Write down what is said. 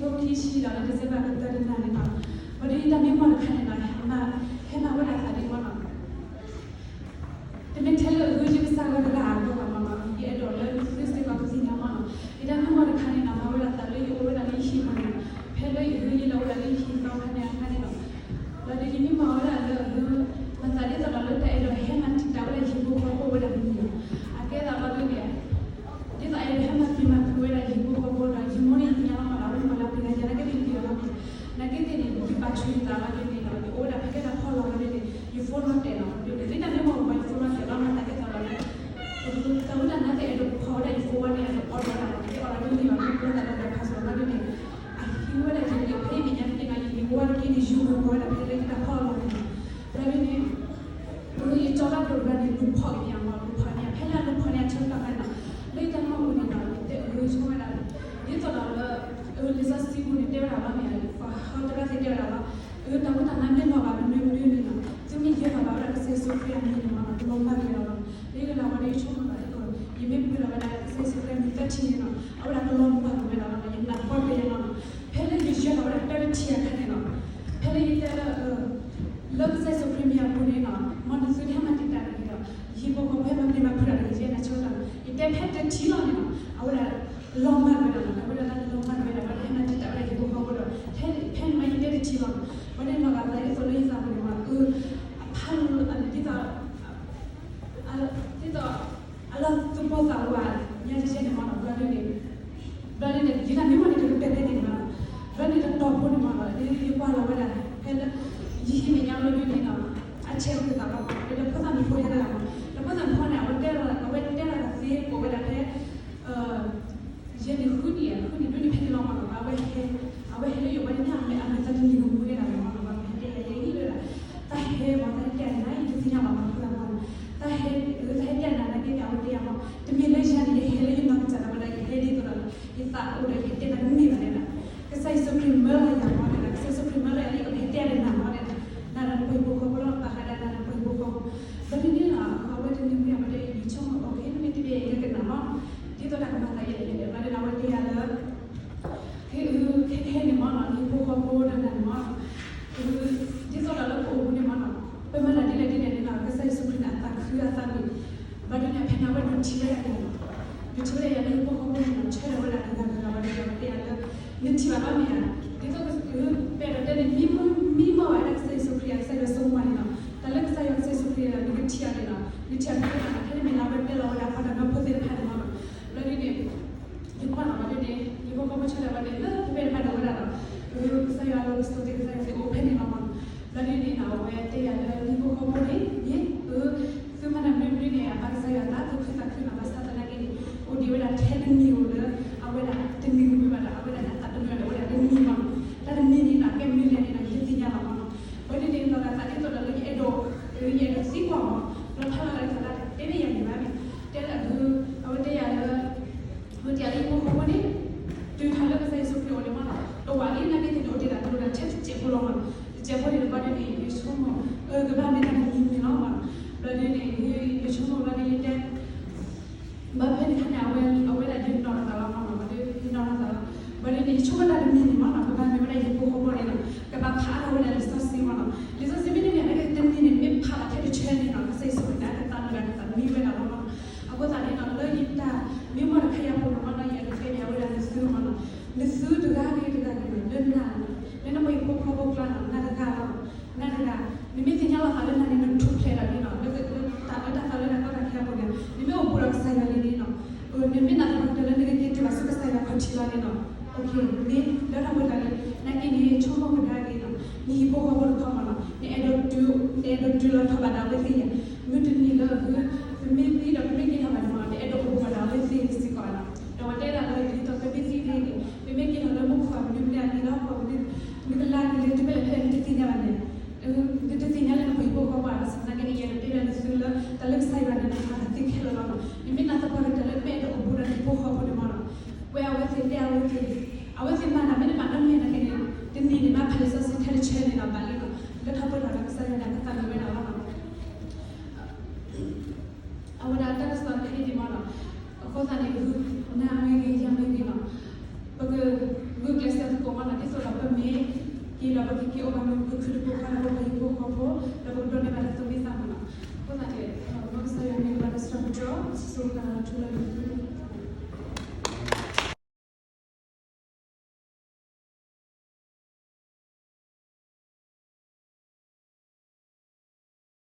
ခံဆံဒီးလၢ December ကတၢၢ်တနၤန့ၣ်လီၤ. ဘၣ်ဒီးယတၢ်မံမီၢ်တခါန့ၣ်လီၤ, ဟဲမၤဝဲဒၣ်သးဒ်န့ၣ်မီၢ်နီၤ. တမ့ၢ်ထဲလၢအဂ့ၤယကစၢ်ဂီၤတဂၤအဂီၢ်ဘၣ်မီၢ်နီၤ, ယအဲၣ်ဒိးလၢသုစ့ၢ်ကီးကသ့ၣ်ညါမီၢ်နီၤ. ယတၢ်မံမီၢ်တခါန့ၣ်လီၤ, မၤဝဲဒၣ်သးလၢယအိၣ်ဝဲဒၣ်လၢယဟံၣ်မီၢ်နီၤ, ဖဲလၢယဟံၣ်ယလီၤဝဲဒၣ်လၢယဟံၣ်သီခါန့ၣ်အခါန့ၣ်လီၤ. ဘၣ်ဒီးယမံမီၢ်ဝဲဒၣ်လၢအဂ့ၤ, မၤသးဒ်သိးဒီးလၢတၢ်အဲၣ်ဒိးဟဲမၤတံာ်တာ်ဝဲဒၣ်ယဟံၣ်ဖိဃီဖိဝဲဒၣ်တမံၤလီၤ. အကဲသးလီၤဒ်န့ၣ် ဒ်သိးအဲၣ်ဒိးဟဲမၤပျံၤမၤဖုးဝဲဒၣ်ယဟံၣ်ဖိဃီဖိဒီး ယမိၢ်န့ၣ်ယသ့ၣ်ညါလီၤမီၢ်ဒီး အဝဲမၤလၢပျံၤလီၤယၤနာ်က့သ့ၣ်န့ၣ်လီၤမီၢ်. နာ်က့သ့ၣ်န့ၣ် ယပာ်ဆူၣ်ယသးလီၤဒ်န့ၣ်ဒီး ယအိၣ်ဝဲဒၣ်ဖဲကဲတၢ်ဖီလီၤလီၤဒ်န့ၣ် ယဖိနီၣ်တဲာ်လီၤဒ်န့ၣ် လၢတၢ်မံမီၢ်ပှၤယဖိနီၣ်တဲာ်လီၤ မၤသးဒ်သိးဒီးလၢ တၢ်ဝဲဒၣ်နာ်သ့ၣ်အဲၣ်ဒိးဖီဝဲဒၣ်ယဖိဝဲန့ၣ် အဒိးအီၣ်ဒီးဝဲဒၣ် တအီၣ်ဒီးဒ်န့ၣ်ဘၣ် မ့ၢ်ပျီသးဒီးဒီးဖးစၢၤလီၤဒ်န့ၣ် အဟံးဝဲဒၣ်ယဂ့ၤဖဲအံၤမဲာ်ညါတက့ၢ်နီၤ ယဂ့ၤဝဲတက့ၢ်န့ၣ် ယဂီၤဝဲဒၣ်ဖဲလၢယတၢ်ဖီလီၤန့ၣ်လီၤ. ဘျီဒ်န့ၣ် ယကၠီဘၣ်ဒိၣ်တဂၤန့ၣ် လူၤဖီၣ်က့ၤယၤမီၢ် လူၤဖီၣ်န့ၣ် ဖဲလၢအလူၤဖီၣ်န့ၣ် အဆၢကတီၢ်ခါန့ၣ်လီၤ လၢယတၢ်မၤပူၤန့ၣ်လီၤ ယတဲအၢဆိဝဲဒၣ် ဒ်သိးဒီးလၢ လံာ်စီဆှံပူၤန့ၣ် တဲဝဲဒၣ်လီၤန့ၣ် ပှၤဟီတရၣ်သ့ၣ်တဲဝဲဒၣ်လီၤ အၢ တၢ်ဝံတၢ်နါမ့ၢ်လီၤဘၣ်မနုၤမနုၤန့ၣ်လီၤ သုမ့ၢ်ယဲၢ်လီၤဘၣ်ဝဲဒၣ်ကစၢ်ယ့ၣ်ၡူးခရံာ်အမံၤန့ၣ်မီၢ်နီၤ တလီၤမၢ်က့ၤလီၤလီၤ. လၢယကလၤဝဲဒၣ်ယဆိကမိၣ်ဘၣ် ယမ့ၢ်ပှ့ၤလီၤဝဲဒၣ်ကစၢ်ယ့ၣ်ၡူးခရံာ်အမံၤသၢထံၣ်န့ၣ်လီၤ အဝဲဒၣ်တလီၤမၢ်က့ၤဝဲဒၣ်လီၤ ယနာ်သပှၢ်က့ၤလီၤ. ဖဲလၢယယဲၢ်လီၤဝဲဒၣ်တၢ်တထံၣ်အခါန့ၣ်လီၤ ဖဲလၢယတဲလၢ လၢကစၢ်ယ့ၣ်ၡူးခရံာ်မံၤအပူၤန့ၣ်လီၤ မ်နသုတဟဲမၤတံာ်တာ်တဂ့ၤဒီး ယဟံၣ်ဖိဃီဖိဟဲမၤပျံၤမၤဖုးတၢ်တဂ့ၤ ယဲနာ်ဆိတၢ်လီၤ ယတဲဖဲတထံၣ်လီၤန့ၣ်လီၤ အဝဲဒၣ်လီၤမၢ်က့ၤဝဲဒၣ်လီၤ တၢ်ဝဲဒၣ်လၢတလီၤမၢ်က့ၤဝဲဒၣ် ဘၣ်တဟဲမၤတံာ်တာ်ဝဲဒၣ်ယဟံၣ်ဖိဃီဖိဒီး ဖဲန့ၣ်မ့ၢ်ယတဲတထံၣ်လီၤ ဘၣ်န့ၣ်လီၤဂာ်သးဒ်သိးလၢယသးပူၤန့ၣ်မီၢ် အၢ အဖးလၢဒ်သိး ဒ်သိး အလီၤသူၣ်ပိၢ်သးဝး ညါယဲၢ်န့ၣ်မီၢ်နီၤ ဘျီဒ်န့ၣ် ဘျီဒ်န့ၣ် ယတၢ်မံမီၢ်န့ၣ် တကပဲာ်ဖဲန့ၣ်မီၢ်နီၤ ဘျီန့ၣ်တတီၤဖိန့ၣ်မီၢ်နီၤ ယကွၢ်လီၤဝဲဒၣ် ဖဲလၢ ယဟံၣ်မဲာ်ညါလီၤဒ်န့ၣ်နီၤ အဆဲးကသးလီၤ ဒီးဖိသၣ်မုၣ်ဖိဟဲလၢမီၢ် ဒီးဖိသၣ်မုၣ်ဖိန့ၣ် အဝဲတဲလီၤ အဝဲတဲလီၤသ့ကိးဝဲဒၣ်ဖဲ ယဲၢ်နံၣ်ဃုနံၣ် ဃုနံၣ်ဒ်န့ၣ်ဖဲန့ၣ်လီၤမီၢ်နီၤ အဝဲဟဲ အဝဲဟဲလၢယိၤဘၣ်န့ၣ် အမဲာ်သးတနံၤကမူၤန့ၣ်လီၤမီၢ်နီၤ အဝဲဟဲတဲယၤ ယဲၢ်ဟံၣ်လၢဒၣ် တၢ်ဟဲမီၢ် တၢ်ဟဲတဲအနၤ ယတသ့ၣ်ညါဘၣ်မီၢ် ဖိသၣ်မီၢ်နီၤ တၢ်ဟဲ တၢ်ဟဲတဲအနၤနာ်က့န့ၣ် အဝဲတဲယၤမီၢ် တမ့ၢ်လၢယၤန့ၣ် ယဟဲလၢယနီၢ်ကစၢ်ဒၣ်ဝဲဒၣ် ယဟဲဒ်သိးဒီး ယသးအိၣ်ဒီးယဟဲတဲတၢ်တမ့ၢ်ဘၣ်န့ၣ်လီၤ ကစၢ်ယ့ၣ်ၡူးခရံာ်မၢလီၤယၤမီၢ်န့ၣ်လီၤ ကစၢ်ယ့ၣ်ၡူးခရံာ်မၢလီၤယၤလၢယကဟဲတဲအနၤမီၢ်န့ၣ်လီၤ နၤဒီးနပှၤဟံၣ်ဖိဃီဖိလီၤ ပာ်ဃာ်ဒၣ်နၤဒီးပှၤဟံၣ်ဖိဃီဖိ ဘျီဒ်န့ၣ်လီၤ အဝဲတနံၤဝံၤအဝဲတဲ ယဆိကမိၣ် အိၣ်ခ့ နမ့ၢ်တဲယဲၢ်ကနၣ်မီၢ် ဒ်သိးတၢ်ကမၤသးယဲၢ်လၢယဲၢ်လၢ ဘျီဒ်န့ၣ် အဝဲတဲယၤလၢ ခဲအံၤ ခဲခဲအံၤန့ၣ်မီၢ်နီၤ ဟံၣ်ဖိဃီဖိဒီးနၤန့ၣ်မီၢ်နီၤ ဒ်သိးဒီးလၢပအိၣ်ပူၤန့ၣ်မီၢ်နီၤ ပမၤတၢ်ဒ်လဲၣ်ဒ်လဲၣ်န့ၣ်နီၤ ကစၢ်ယ့ၣ်ၡူးခရံာ်န့ၣ် အသးခုအသးမုာ် ဘျီဒ်န့ၣ် ဖဲန့ၣ်အဝဲဒိးထံၣ်ဝဲဒၣ်ယၤ ဒိးထံၣ်ဝဲဒၣ်ယၤလၢဟံၣ်ဖိဃီဖိန့ၣ်နီၤ ဆၢထၢၣ်ဝဲဒၣ်တဂၤတဂၤဝဲဒၣ် အဝဲတဲယၤလၢ နထံၣ်ဘၣ်ဘၣ်မ့ၢ်ဧါ ဒ်သိး ပအဲၣ်ဒိးတဲန့ၣ် မံမီၢ်ဘၣ်ဝဲဒၣ်ကစၢ်ယ့ၣ်ၡူးခရံာ်ဧါ ကစၢ်ယွၤဆိကမိၣ်န့ၣ်နီၤ တၢ်လၢကစၢ်ယွၤကစၢ်ယ့ၣ်ၡူးခရံာ်န့ၣ် နကထံၣ်အီၤန့ၣ်နီၤ နထံၣ်အီၤဖဲန့ၣ် ဖဲန့ၣ်မ့ၢ်လၢအဝဲတဲလီၤဝဲဒၣ်ပှၤတၢ်မၢဖိသ့ၣ်တဖၣ်န့ၣ်မီၢ်နီၤ ဘျီဒ်န့ၣ် ယကွၢ်လီၤဝဲဒၣ်န့ၣ် ယဟံၣ်ဖိဃီဖိဆၢထၢၣ်ဝဲဒၣ် လၢဖဲဖဲတဖၣ်န့ၣ်ဝဲဒၣ်ဒီး ကစၢ်ယွၤလၢကစၢ်သ့ၣ် ကစၢ်ယွၤသ့ၣ်အိၣ်ဖဲန့ၣ်လီၤမီၢ်နီၤ ဘျီဒ်န့ၣ်နီၤ အဝဲတဲယၤလၢ ဟံၣ်ဖိဃီဖိန့ၣ် မ့ၢ် သုမၤတၢ်မနုၤမနုၤန့ၣ် အဘၣ်ကစၢ်ယွၤသး သူၣ်ခုသးခုနီၤ ဘၣ်ဆၣ်သနာ်က့န့ၣ် အိၣ်ဒံးဝဲဒၣ်ထဲတမံၤဧိၤလၢ အဝဲဒၣ်တမံၤမ့ၢ်ဘၣ်ဒီး အဝဲဒၣ်အသးတမုာ်ဒီး အဝဲဒၣ်တမံၤမီၢ်နီၤ တၢ်တမံၤန့ၣ်နီၤ ကဲမနုၤလဲၣ်န့ၣ်နီၤ ယတသ့ၣ်ညါလီၤမီၢ်နီၤ ဘျီဒ်န့ၣ် လီၤဂာ်သးဒ်သိးဒီးလၢယအဲၣ်ဒိး ယအဲၣ်ဒိးသံကွၢ်မီၢ် လီၤဖးလီၤဂာ်သးဒ် တဲဘၣ်ယၤန့ၣ်ဘၣ်န့ၣ် တဲလၢ အဝဲတဲယၤလၢ ဝဲတဲယၤလၢဟံၣ်ဖိဃီဖိန့ၣ် တုၤထီၣ်လၢကစၢ်ယ့ၣ်ၡူးခရံာ်အအိၣ်န့ၣ်မီၢ်နီၤ တဝာ်လံနာ်က့သ့ၣ်န့ၣ် အိၣ်ဒံးဒၣ်တလိၣ်ဒၣ်ထဲတစဲးဖိလီၤမီၢ်နီၤ တစဲးဖိန့ၣ်တဘျီဒ်န့ၣ် ယဆိကမိၣ် အၢ ကဘၣ်မ့ၢ်တၢ်တမံၤမံၤလီၤမီၢ်နီၤ ဘျီဒ်န့ၣ် ယဆိကမိၣ်ဘျီဒ်ယတဲ ဘၣ်ဖဲန့ၣ်ခါန့ၣ် အဝဲ အဝဲဒၣ်ယနီၢ်လီၤသးလီၤမီၢ်နီၤ ဘျီဒ်ယနီၢ်လီၤသးလီၤ ဘျီဒ်န့ၣ် ယဆိကမိၣ်တၢ်တမံၤမံၤမီၢ်နီၤ ကဘၣ်မ့ၢ်ဝဲဒၣ်ယဟံၣ်ဖိဃီဖိန့ၣ်နီၤ ကဘၣ်ဖးအါထီၣ်ဝဲဒၣ်လံာ်စီဆှံမီၢ်နီၤ လံာ်စီဆှံမ့ၢ်န့ၣ်န့ၣ် အကတနံၤန့ၣ် မ့ၢ်ဖးဘၣ်ထဲတဆၢန့ၣ်နီၤ ကစၢ်ယ့ၣ်ၡူးခရံာ်န့ၣ် အကသးမုာ်ဒီးအကသးမံဝဲဒၣ်လီၤမီၢ်နီၤ အဃိသတးန့ၣ်နီၤ လၢယတၢ်မံမီၢ်တခါယၤအပူၤန့ၣ်မီၢ်နီၤ ယအဲၣ်ဒိးတဲန့ၣ် အဝဲဒၣ်နသုမီၢ်နီၤ နသုတဂၤဂ့ၤတဂၤဂ့ၤနီၤ လၢနၤ လၢနပှၤဟံၣ်ဖိဃီဖိကျါနီၤ နၤတဂၤလီၤ နၤတဂၤ နမ့ၢ်သ့ၣ်ညါလီၤသးလၢနၤန့ၣ် နထူၣ်ဖျဲးဒီးန့ၣ်နီၤ လၢတၢ်လၢတၢ်သးလၢတၢ်ကီတၢ်ခဲအပူၤန့ၣ် နမ့ၢ်အိၣ်ဘူးဒီးကစၢ်ယွၤလံန့ၣ်နီၤ နမ့ၢ်နာ်သပှၢ်ကတၢၢ်လၢနကက့ၤတုၤဘၣ်ဆူကစၢ်ယွၤခီၣ်ထံးလီၤန့ၣ်နီၤ မ့ၢ်လၢတၢ်ဖိတၢ်လံၤ နာ်က့န့ၣ် ဆိကမိၣ်ကဒါက့ၤနီၤ နဟံၣ်ဖိဃီဖိတခီမီၢ်နီၤ နအဲၣ်ဒိးတုၤ နအဲၣ်ဒိးတုၤလီၤထီၣ်ဘၣ်ဒီးအဝဲသ့ၣ်ယၤ မုၢ်တနံၤလၢအဂ့ၤ ပမ့ၢ်သံဒီးပမ့ၢ်က့ၤထီၣ်ဘၣ်န့ၣ်မီၢ်နီၤ နအဲၣ်ဒိးအိၣ်ဘူးဘၣ်ဒီးအဝဲသ့ၣ်စ့ၢ်ကီးနီၤ ဒီးအဝဲတဲဒၣ်လၢဒ်သိးပမ့ၢ်သံန့ၣ် ပမ့ၢ်က့ၤထီၣ်လၢမူခိၣ်အမနုၤမနုၤအက့ၤလီၤ ပမ့ၢ် နကလၤက့ၤလၢတုၤဖဲလဲၣ်ဖဲလဲၣ် နတသ့ၣ်ညါဘၣ်န့ၣ် နတသ့ၣ်ညါလၢနပှၤဟံၣ်ဖိဃီဖိဘၣ် ဘၣ်ဆၣ်သနာ်က့န့ၣ် ယအဲၣ်ဒိးတဲဘၣ်နသုလၢ တၢ်လၢကစၢ်ယွၤန့ၣ် မၤတၢ်သ့ခဲလၢာ်လီၤနီၤ နမ့ၢ်နာ်သပှၢ်ကတၢၢ်လၢနမ့ၢ်အဲၣ်ဒိးအိၣ်ဘူးဒီးနဟံၣ်ဖိဃီဖိန့ၣ်မီၢ်နီၤ ကွဲးအဝဲသ့ၣ် တဲအဝဲသ့ၣ် အဝဲသ့ၣ်မၤတၢ်မ့ၢ်တမၤနီတမံၤနာ်က့န့ၣ် တနံၤန့ၣ် ဘၣ်ဖးလံာ်စီဆှံထဲတဆၢန့ၣ်ဒီးဘၣ်လံနီၤ လၢထီၣ်ပှဲၤထီၣ်ဒီးကစၢ်ယွၤန့ၣ် အကသးမုာ်ဝဲဒၣ်လီၤနီၤ အဝဲဒၣ်တၢ်ကစီၣ်ခဲအံၤန့ၣ်မီၢ်နီၤ အဃိသတးန့ၣ် နၤမ့ၢ်ဂ့ၤ ယၤမ့ၢ်ဂ့ၤနီၤ ပကဂုာ်ကျဲးစၢးသကိး မ့ၢ်နီၤ ဒ်သိးဒီးပမ့ၢ်က့ၤဒီး ပကက့ၤအိၣ်ဘၣ်မ့ၢ်ပကလုာ်ဒူၣ်ဖိခွါဒီး ပဟံၣ်ဖိဃီဖိ ဒီးပကဒိးန့ၢ်ဘၣ်တၢ်သူၣ်မံသးမုာ်လီၤ. အဃိသတးန့ၣ် မ်ကစၢ်ယွၤမ့ၢ်ပှၤလၢတၢ်ဆၢကတီၢ် ဆိၣ်ဂ့ၤပှၤထူလၢလၢ